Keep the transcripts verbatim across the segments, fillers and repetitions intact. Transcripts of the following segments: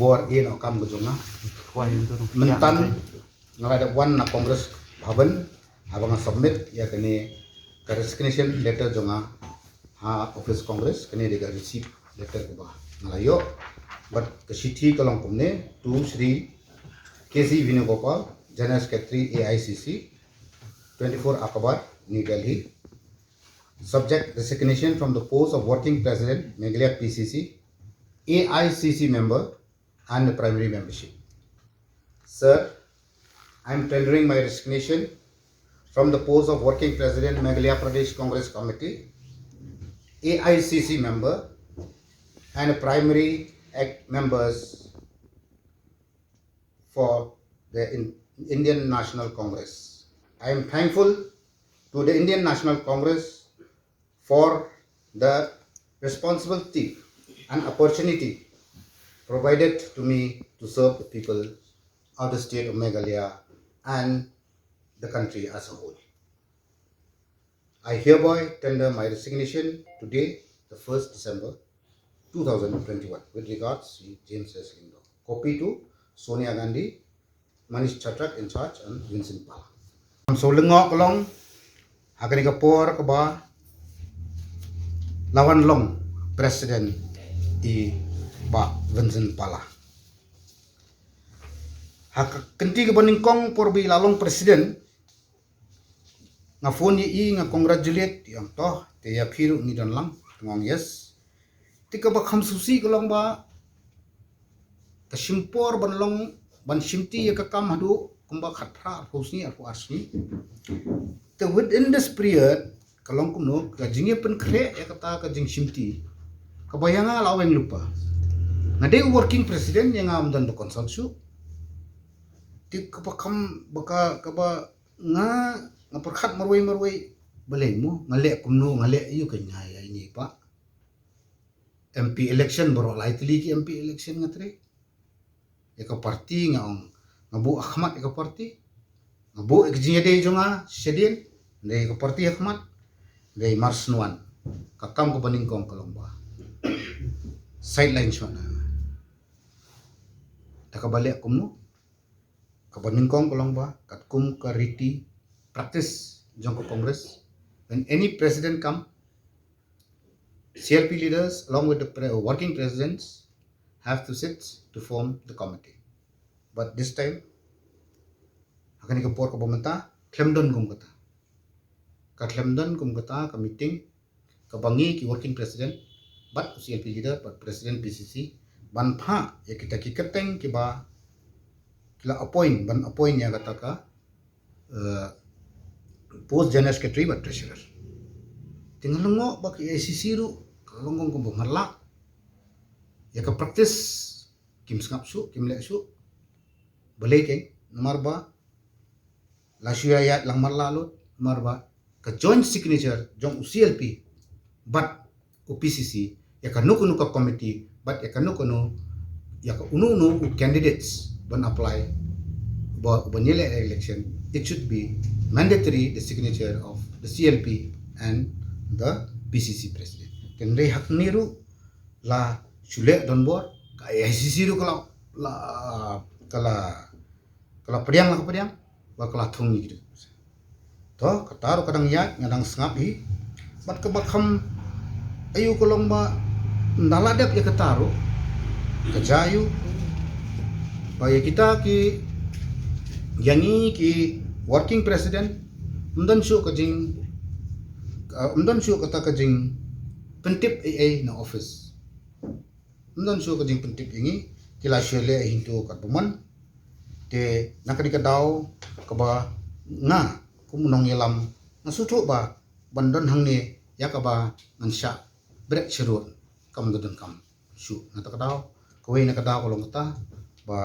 Bor ïa u kam ka jong nga. Mynta nga la dep wan na Congress Bhavan haba nga submit ïa kane ka resignation letter jong nga ha office Congress. Kane dei ka receipt letter kaba nga la ïoh. Bad ka shithi ka long kumne: To Shri K C Venugopal, General Secretary A I C C, twenty-four Akbar, New Delhi. Subject: resignation from the post of Working President, Meghalaya P C C, A I C C member, and the primary membership. Sir, I am tendering my resignation from the post of Working President, Meghalaya Pradesh Congress Committee, A I C C member, and a primary act members for the In- Indian National Congress. I am thankful to the Indian National Congress for the responsibility and opportunity provided to me to serve the people of the state of Meghalaya and the country as a whole. I hereby tender my resignation today, the first December two thousand twenty-one. With regards, James S Lyngdoh. Copy to Sonia Gandhi, Manish Chhatrak in charge, and Vincent Pala. Kam shu lyngngoh ka long ha kane ka por kaba la wan long president i Bah Vincent Pala. Ha ka kynti kaba nyngkong por ba i la long president, nga phone ïa i, nga congratulate i, ong to te ïa phi ruh ngi don lang. Nga ong yes. Te kaba kham sngewsih ka long ba ka shim por ban long, ban shimti ïa ka kam haduh kumba khatphra, arphew sngi, arphew ar sngi. Te within this period ka long kumno ka jingïapynkhreh ïa kata ka jingshimti, kaba ïa nga la weng lypa. Nga dei working president, ïa nga ym don ba consult shuh. Te kaba kham, ba ka, kaba nga, nga pyrkhat marwei marwei, balei mo, nga leh kumno, nga leh ïa ka, nga ïa ïa pa M P election baroh, lai tylli ki M P election nga trei. Ïa ka party nga ong, nga buh ha khmat ïa ka party. Nga buh ïa ka jingïadei jong nga shadien, dei ïa ka party ha khmat, dei mar snuan. Ka kam kaba nyngkong ka long ba sideline shuwa na. Da kaba leh kumno, kaba nyngkong ka long ba katkum ka riti practice jong ka Congress, when any president come, C L P leaders along with the pre- working presidents have to sit to form the committee. But this time, ha kane ka por kaba mynta, khlem don kum kata. Ka khlem don kum kata ka meeting kaba ngi ki working president bad C L P leader bad president P C C ban phah ïa kita ki kyrteng kiba ki la appoint, ban appoint ïa kata ka, eh, post general secretary bad treasurer. Te nga lyngngoh ba ka A I C C ruh ka long kong kumba marla. Ïa ka practice kim sngap shuh, kim leh shuh. Balei keiñ? Namar ba la shu ïaid lang marla lut, namar ba ka joint signature jong u C L P bad u P C C ïa kano kano ka committee bad ïa kano kano, ïa ka uno uno u candidates ban apply, ba, ban ïaleh election, it should be mandatory the signature of the C L P and the P C C president. Te hynrei ha kane ruh la shu leh donbor, ka A I C C ruh ka la, la, ka la, ka la pdiang, la ka pdiang ba ka la thung ïa ki. To kata ruh ka dang ïaid, nga dang sngap hi. Bad kaba kham aïu ka long ba ynda la dep ïa kata ruh, ka jia aïu ba ïa kita ki, ïa ngi ki working president, ym don shuh ka jing, ym don shuh kata ka jingpyntip ei ei na office. Ym don shuh ka jingpyntip ïa ngi, ki la shu leh hi to katba mon. Te na kane ka daw kaba nga kum u nongïalam nga sngewthuh ba ban don hangne ïa kaba ngan shah bret sharud kam da donkam shuh. Na kata ka daw, kawei na ka daw ka long kata ba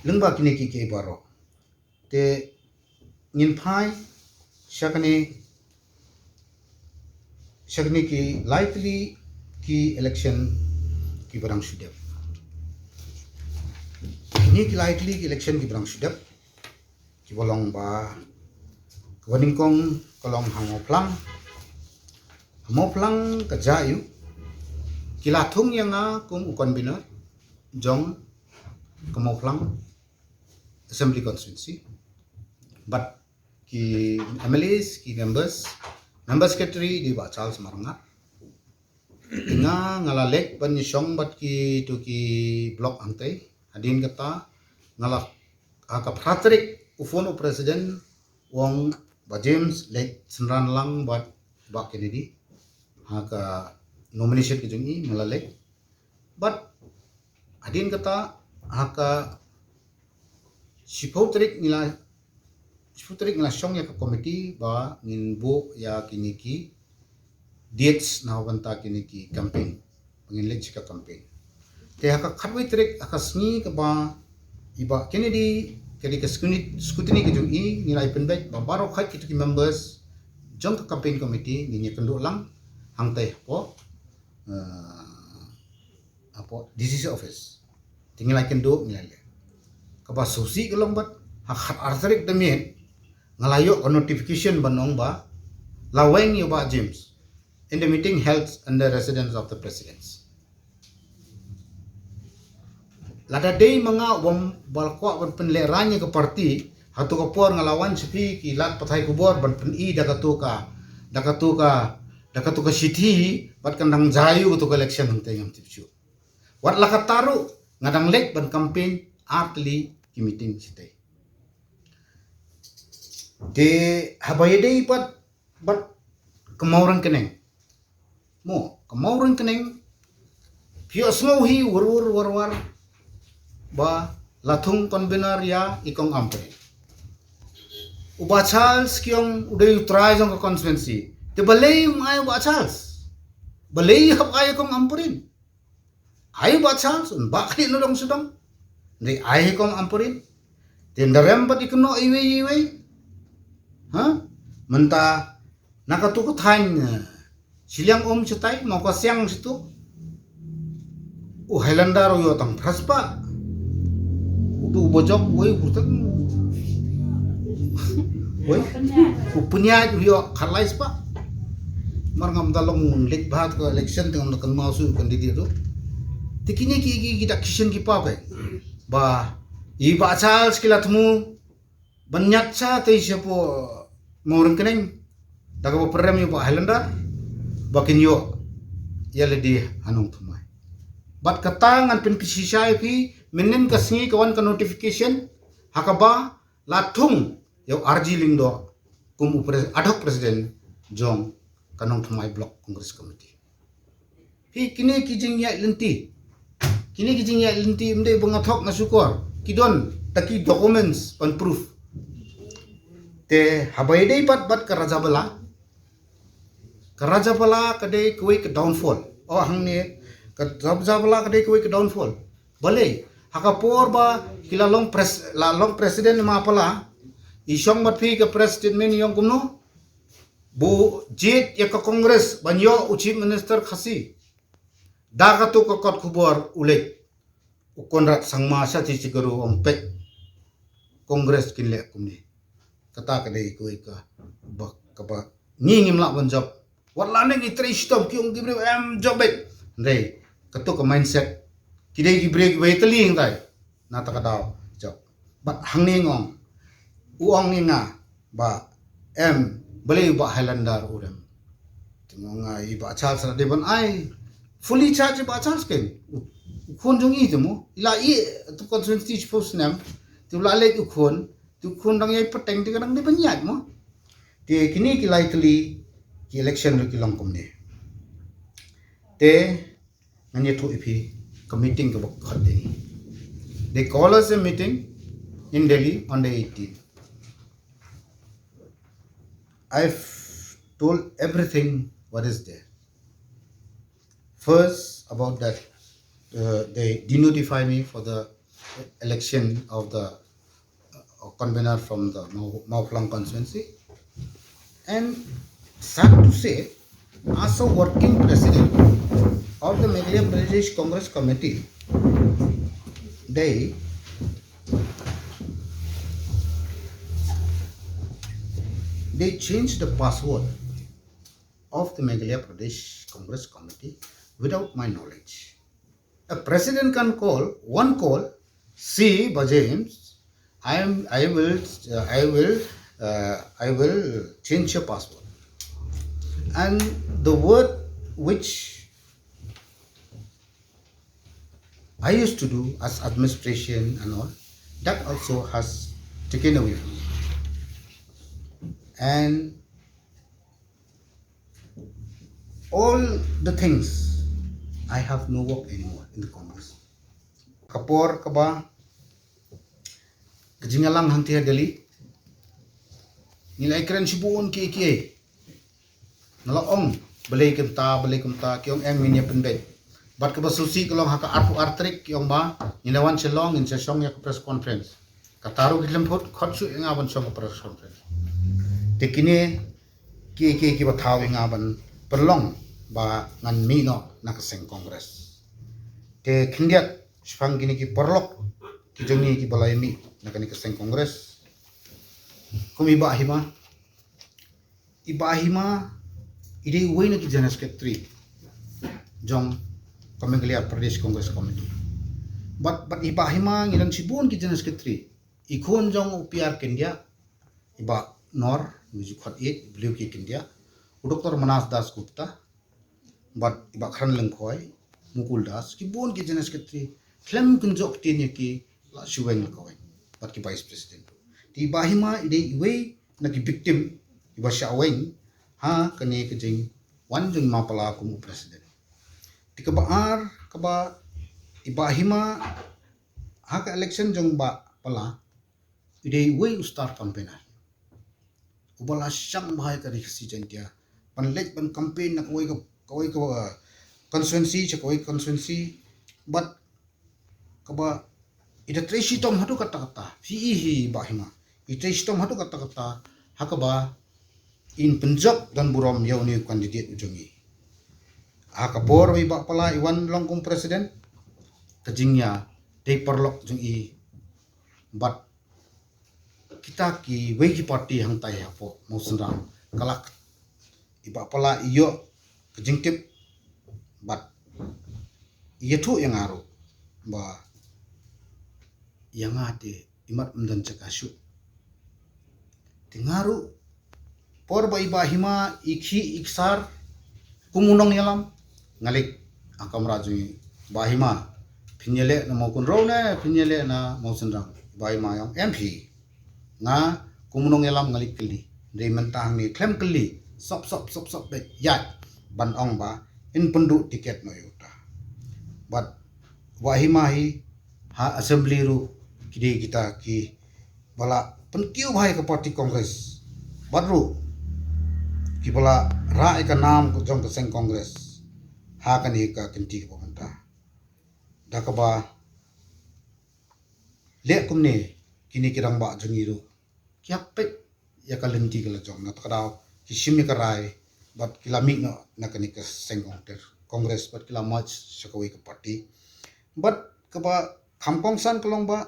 lyngba kine kiei kiei baroh, te ngin phai sha kane, sha kine ki lai tylli ki election kiba dang shu dep. Kine ki lai tylli ki election kiba dang shu dep, kiba long ba, kaba nyngkong ka long ha Mawphlang. Ha Mawphlang ka jia aïu, ki la thung ïa nga kum u convener. jong ka Mawphlang Assembly Constituency. Bad ki M L As, ki members, member secretary dei Bah Charles Marngar. Nga nga la leit ban ïashong bad kito ki block hangtei. Hadien kata nga la, ha ka phra tarik u phone u president u ong Bah James leit synran lang bad Bah Kennedy ha ka nomination ka jong i. Nga la leit. Bad hadien kata ha ka shiphew tarik ngi la, shiphew tarik ngi la shong ïa ka committee ba ngin buh ïa kine ki dates na bynta kine ki campaign ba ngin leit sha ka campaign. Te ha ka khatwei tarik, ha ka sngi kaba i Bah Kennedy ka dei ka scrutiny, scrutiny ka jong i, ngi la ïa pynbeit ba baroh khat kito ki members jong ka campaign committee ngin ïakynduh lang hangtei hapoh, eh, hapoh D C C office. Te ngi la ïakynduh, ngi la leh. Kaba sngewsih ka long bad ha ka khatar tarik da miet nga la ïoh ka notification ban ong ba la weng ïa u Bah James in the meeting held in the residence of the presidents. Lada dei ma nga uba la kwah ban pynlehraiñ ïa ka party, hato ka por nga la wan sha phi ki lad pathai khubor ban pyni da kato ka, da kato ka, da kato ka shithi, bad kan dang jia ïa kato ka election hangtei, ngam tip shuh. Wat la katta ruh nga dang leit ban campaign ar tylli ki meeting shatei. Te haba ïadei pat bad ka Mawryngkneng. Namo, ka Mawryngkneng, phi ïohsngew hi war war war war ba la thung convener ïa i Kong Ampareen. U Bah Charles ki ong u dei u trai jong ka constituency. Te balei ym ai u Bah Charles? Balei hap ai i Kong Ampareen? Ai u Bah Charles, un bah kane na dong sha dong. Hynrei ai hi i Kong Ampareen. Te ynda rem pat i kynnoh iwei iwei. Ha? Mynta na katu ka thaiñ, eh, shiliang um shatai, Mawkasiang shatu. U Highlander u ïoh tang phra spah. Utu u Bajok, wei, u tang, wei, u Pynïaid u ïoh khatlai spah. Mar ngam da long leit bha ha ka election te ngam da kynmaw shuh u candidate ruh. Te kine ki, ki, ki da kisien ki paw kai. Ba i Bah Charles ki la thmu ban ñiad shatei shapoh Mawryngkneng da kaba pynrem ïa u Bah Highlander ba kin ïoh ïa lade ha Nongthymmai. Bad kata ngan pynpynshisha ïa phi, mynnin ka sngi ka wan ka notification ha kaba la thung ïa u R G Lyngdoh kum u pres-, ad hoc president jong ka Nongthymmai Block Congress Committee. Phi, kine ki jingïaid lynti, kine ki jingïaid lynti ym dei ba nga thok nga shukor, ki don da ki documents ban proof. Te haba ïadei pat bad ka Rajabala, ka Rajabala ka dei kawei ka downfall. O hangne, ka Rajabala ka dei kawei ka downfall. Balei? Ha ka por ba ki la long pres-, la long president Mapala, i shong bad phi ka press statement i ong kumno? Ba u jied ïa ka Congress ban ïoh u Chief Minister Khasi. Da katu ka kot khubor u leit u Conrad Sangma sha Tichikoro, ong peit, Congress kin leh kumne. Kata ka dei kawei kaba, kaba ngi ngim lah ban jop. Wat la ne ngi trei shitom ki ong ki briew em jop beit. Hynrei katu ka mindset, ki dei ki briew kiba ïatylli hangtai. Na kata ka daw jop. Bad hangne nga ong, u ong ïa nga ba em, balei u Bah Highlander u rem? Te nga ong, i Bah Charles la dei ban ai fully charge i Bah Charles, ken u, u khun jong i te mo, i la ïeh tu constituency shiphew snem. Te u la leit u khun, te u khun dang ïai pateng, te ka dang dei ban ïaid mo. Te kine ki lai tylli ki election ruh ki long kumne. Te ngan ïathuh ïa phi ka meeting kaba khot ïa ngi. They call us a meeting in Delhi on the eighteenth. I've told everything what is there. First, about that, uh, they denotify me for the election of the, uh, convener from the Mawphlang constituency. And sad to say, as a working president of the Meghalaya Pradesh Congress Committee, they, they changed the password of the Meghalaya Pradesh Congress Committee without my knowledge. A president can call, one call, "See, Bah James, I am, I will, uh, I will, uh, I will change your password." And the word which I used to do as administration and all, that also has taken away from me. And all the things, I have no work anymore in the Congress. Ka por kaba ka jingïalang hangtei ha Delhi, ngi la ïakren shibun kiei kiei. Nga la ong balei kumta, balei kumta, ki ong em ngin ïa pynbeit. Bad kaba sngewsih ka long ha ka arphew ar tarik ki ong ba ngin ïa wan Shillong, ngin sa shong ïa ka press conference. Kata ruh ki khlem khot, khot shuh ïa nga ban shong ka press conference. Te kine kiei kiei kiba thaw ïa nga ban pynlong ba ngan mih noh na ka seng Congress. Te khyndiat shaphang kine ki paralok ki jong ngi kiba la ïa mih na kane ka seng Congress, kum i Bah Hima, i Bah Hima i dei uwei na ki General Secretary jong ka Meghalaya Pradesh Congress Committee. Bad, bad i Bah Hima ngi don shibun ki General Secretary. I khun jong u P R Kyndiah, i Bah Nor, ngi ju khot ïeit, i Blue K Kyndiah, u Doctor Manas Das Gupta, bad i Bah Khren Lyngkhoi, Mukul Das, ki bun ki General Secretary, khlem kynjoh ktien ïa ki, la shu weng la ka weng, bad ki Vice President. Te i Bah Hima i dei iwei na ki victim iba shah weng ha kane ka jingwan jong i Ma Pala kum u President. Te kaba ar, kaba i Bah Hima ha ka election jong Bah Pala, i dei uwei u star campaigner uba la shang bha ïa ka Ri Khasi Jaiñtia ban leit ban campaign na kawei ka, kawei ka, uh, constituency sha kawei ka constituency. Bad kaba i da trei shitom haduh katta katta, phi i hi Bah Hima, i trei shitom haduh katta katta ha kaba in pynjop don burom ïa une u candidate u jong i. Ha ka por ba i Bah Pala i wan long kum president, ka jingïadei paralok jong i bad kita kiwei ki party hangtai hapoh Mawsynram ka la, i Bah Pala i ïoh ka jingtip bad i ïathuh ïa nga ruh ba ïa nga te imat ym don jaka shuh. Te nga ruh por ba i Bah Hima i khih i ksar kum u nongïalam, nga leit ha kamra jong i, "Bah Hima, phin ïaleh na Mawkynrew ne phin ïaleh na Mawsynram?" Bah Hima i ong, "Em phi, nga kum u nongïalam nga leit kylli. Hynrei mynta hangne khlem kylli, sop sop sop sop beit ïaid ban ong ba in pynduh ticket noh ïa uta." Bad Bah Hima hi ha assembly ruh ki dei kita kiba la pynkiew bha ïa ka party Congress. Bad ruh kiba la rah ïa ka nam jong ka seng Congress ha kane ka kynti kaba mynta. Da kaba leh kumne, kine ki rangbah jong ngi ruh ki hap peit ïa ka lynti ka la jong, na kata ka daw ki shim ïa ka rai bad ki la mih noh na kane ka seng Congress bad ki la merge sha kawei ka party. Bad kaba kham kongsan ka long ba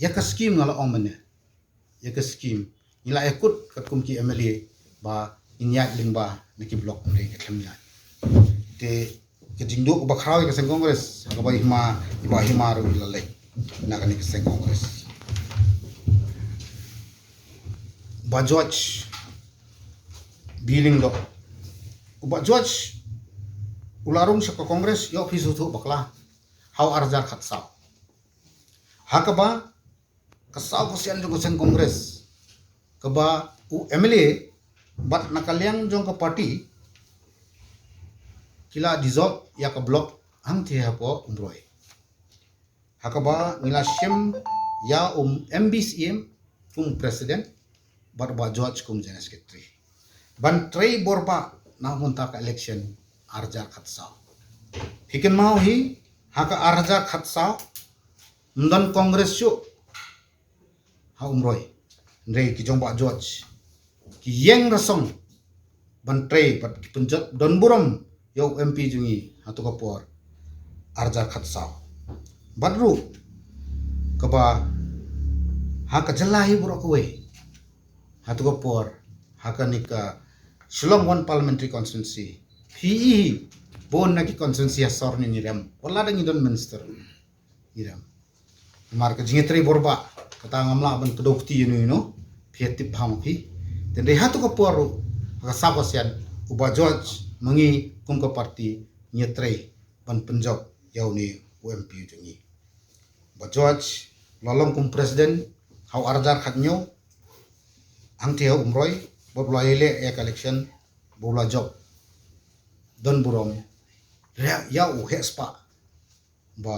ïa ka scheme nga la ong mynne, ïa ka scheme ngi la ïakut katkum ki M L A ba ngin ïaid lyngba na ki block, hynrei ka khlem ïaid. Te ka jingduh kaba khraw ïa ka seng Congress ha kaba i Hima, i Bah Hima ruh i la leit na kane ka seng Congress. Bah George B Lyngdoh, u Bah George u la rung sha ka Congress ïoh phi sngewthuh bakla ha u ar hajar khatsaw. Ha kaba ka saw ka sian jong ka seng Congress, kaba u M L A bad na ka liang jong ka party ki la dissolve ïa ka block hangtei hapoh Umroi. Ha kaba ngi la shim ïa u M B C M kum president bad u Bah George kum general secretary ban trei bor bah na mynta ka election ar hajar khatsaw. Phi kynmaw hi, ha ka ar hajar khatsaw ym don Congress shuh ha Umroi. Hynrei ki jong Bah George ki ïeng rasong ban trei bad ki pynjot don burom ïa u M P jong ngi ha tu ka por ar hajar khatsaw. Bad ruh kaba ha ka jylla hi baroh kawei ha tu ka por, ha kane ka Shillong One Parliamentary Constituency, phi i hi Bun na ki constituency ha sor ngi rem. Wat la da ngi don minister, ngi rem. Namar ka jingïatrei bor ba, kata ngam lah ban kdew kti ïano ïano, phi tip pha ma phi. Te hynrei ha tu ka por ruh, ha ka sap ka sian, u Bah George, ma ngi kum ka party, ngi ïatrei ban pynjop ïa une u M P u jong ngi. Bah George u la long kum president ha u arhajar khathynñiew, hangtei ha Umroi, bad u la ïaleh ïa ka election, bad u la jop. Don burom, ïa u heh spah ba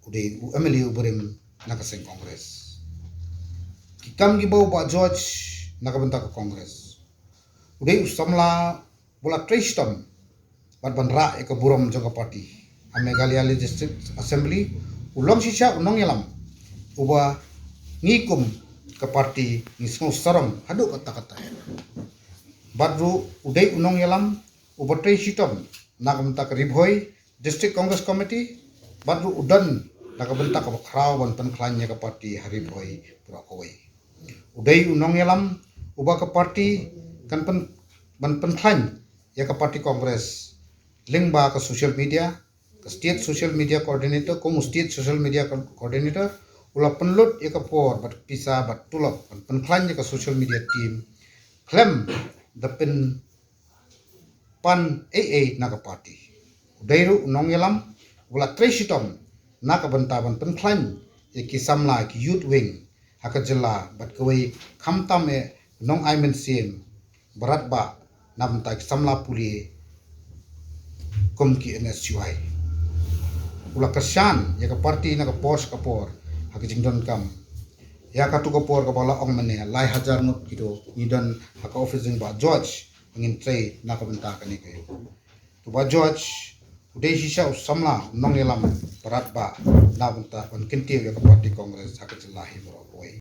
u dei u M L A uba rim na ka seng Congress. Ki kam kiba u Bah George na ka bynta ka Congress. U dei u samla ba la trei shitom bad ban rah ïa ka burom jong ka party ha Meghalaya Legislative Assembly. U long shisha u nongïalam uba ngi kum ka party ngi sngew sarong haduh katta katta. Bad ruh u dei u nongïalam uba trei shitom na ka bynta ka Ri Bhoi District Congress Committee, bad ruh u don na ka bynta kaba khraw ban pynkhlaiñ ïa ka party ha Ri Bhoi baroh kawei. U dei u nongïalam uba ka party kan pyn, ban pynkhlaiñ ïa ka party Congress lyngba ka social media, ka state social media coordinator, kum u state social media co-, coordinator, u la pynlut ïa ka por bad pisa bad tulop ban pynkhlaiñ ïa ka social media team khlem da pyn pan ei ei na ka party. U dei ruh u nongïalam uba la trei shitom na ka bynta ban pynkhlaiñ ïa ki samla, ki youth wing ha ka jylla, bad kawei khamtam eh nongai mynsiem ba radbah na bynta ki samla pule kum ki N S U I. U la kyrshan ïa ka party na ka por sha ka por ha ka jingdonkam. Ïa katu ka por kaba la ong mynne, lai hajar ngut kito ngi don ha ka office jong Bah George, ngin trei na ka bynta kane ka ïing. To Bah George u dei shisha u samla, u nongïalam ba radbah na bynta ban kyntiew ïa ka party Congress ha ka jylla hi baroh.